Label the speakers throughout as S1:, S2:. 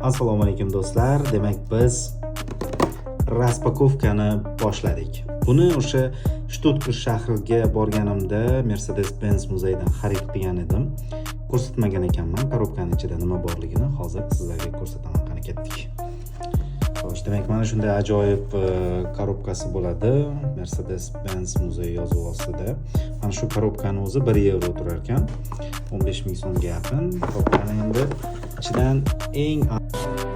S1: Assalomu alaykum do'stlar. Demak, biz распаковка ni boshladik. Buni o'sha Stuttgart shahriga borganimda Mercedes-Benz muzeyidan xarid qilgan edim. Ko'rsatmagan ekanman коробка ning ichida nima borligini, hozir sizlarga ko'rsataman. Qani, ketdik. Xo'sh, demak, mana shunday ajoyib коробка si bo'ladi. Mercedes-Benz muzeyi yozuvi ostida. Mana shu коробка ni o'zi 1 yevro turar ekan. 15 ming so'mga yaqin. Xo'p, ana endi ichidan eng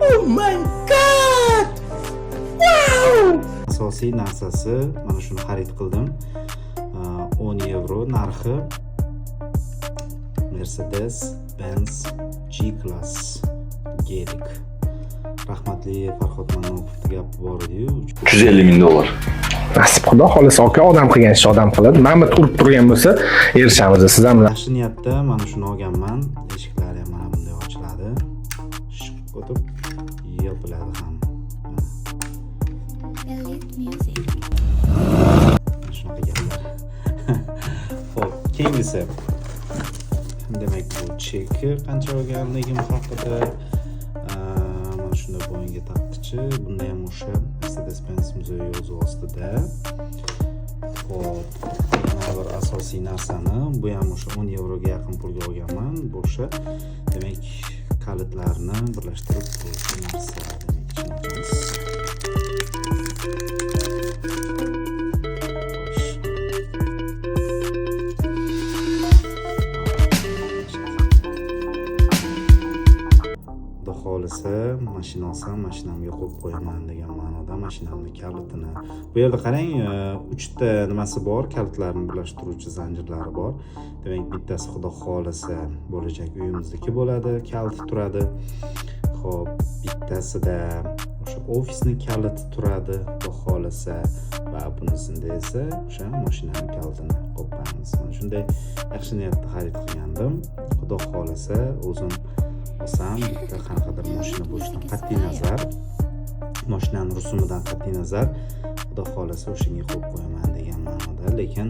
S2: Oh my God! Wow!
S1: asosiy narsasi, mana shuni xarid qildim. 10 yevro narxi. Mercedes Benz G Class Gelik. Rahmatli Farhod Manopovni gapi bor ediyu.
S3: 350 ming dollar.
S4: Nasib, xudo xohlasa, aka, odam qilgan ishni odam qiladi. Mana bu urib turgan bo'lsa, erishamiz siz ham.
S1: Yaxshi niyatda mana shuni olganman. Eshiklari ham mana bunday ochiladi. Shiq o'tib yopiladi ham. Mana.
S5: Elite Music.
S1: Shunaqa gaplar. Xo'p, keyingisi. Demak, bu cheki, qancha olganligim haqida. Mana shunday bo'yinga taqqichi. Bunda ham o'sha Mercedes-Benz muzeyi yozuvi ostida. Xo'p, yana bir asosiy narsani, bu ham o'sha 10 yevroga yaqin pulga olganman. Bu o'sha, demak, kalitlarni birlashtirib qo'yuvchi narsa. Demak, ichini ochamiz. Xo'sh. Xudo xohlasa, mashina olsam, mashinamga qo'yib qo'yaman degan ma'noda mashinamni kalitini. Bu yerda qarang, uchta nimasi bor, kalitlarni birlashtiruvchi zanjirlari bor. Demak, bittasi, xudo xohlasa, bo'lajak uyimizniki bo'ladi, kaliti turadi. Xo'p, bittasida o'sha ofisni kaliti turadi, xudo xohlasa, va bunisida esa o'sha mashinani kalitini qo'yib qo'yamiz. Mana shunday yaxshi niyatda xarid qilgandim. Xudo xohlasa, o'zim olsam bitta qanaqadir mashina bo'lishidan qat'iy nazar, mashinani rusumidan qat'iy nazar, xudo xohlasa, o'shanga qo'yib qo'yaman degan ma'noda. Lekin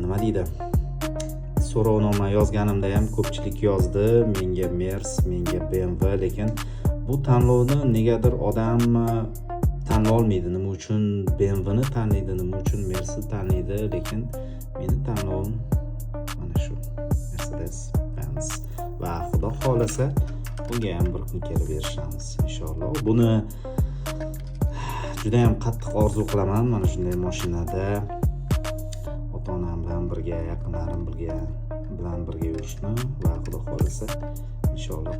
S1: nima deydi, so'rovnoma yozganimda ham ko'pchilik yozdi menga Mers, menga BMW, lekin bu tanlovni negadir odam tanlolmaydi. Nima uchun BMWni tanlaydi, nima uchun Mersni tanlaydi, lekin meni tanlovim mana shu Mercedes Benz va xudo xohlasa, bunga ham bir kun kelib erishamiz, inshaalloh. Buni juda ham qattiq orzu qilaman, mana shunday mashinada ota onam bilan birga, yaqinlarim bilan birga yurishni va xudo xohlasa, inshaalloh,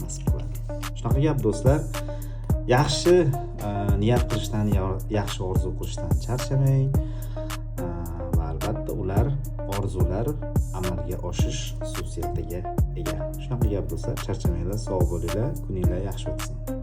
S1: nasib qiladi. Shunaqa gap, do'stlar. Yaxshi niyat qilishdan, yaxshi orzu qilishdan charchamang va albatta ular orzular amalga oshish xususiyatiga ega. Shunaqa gap, do'stlar, charchamanglar, sog' bo'linglar, kuninglar yaxshi o'tsin.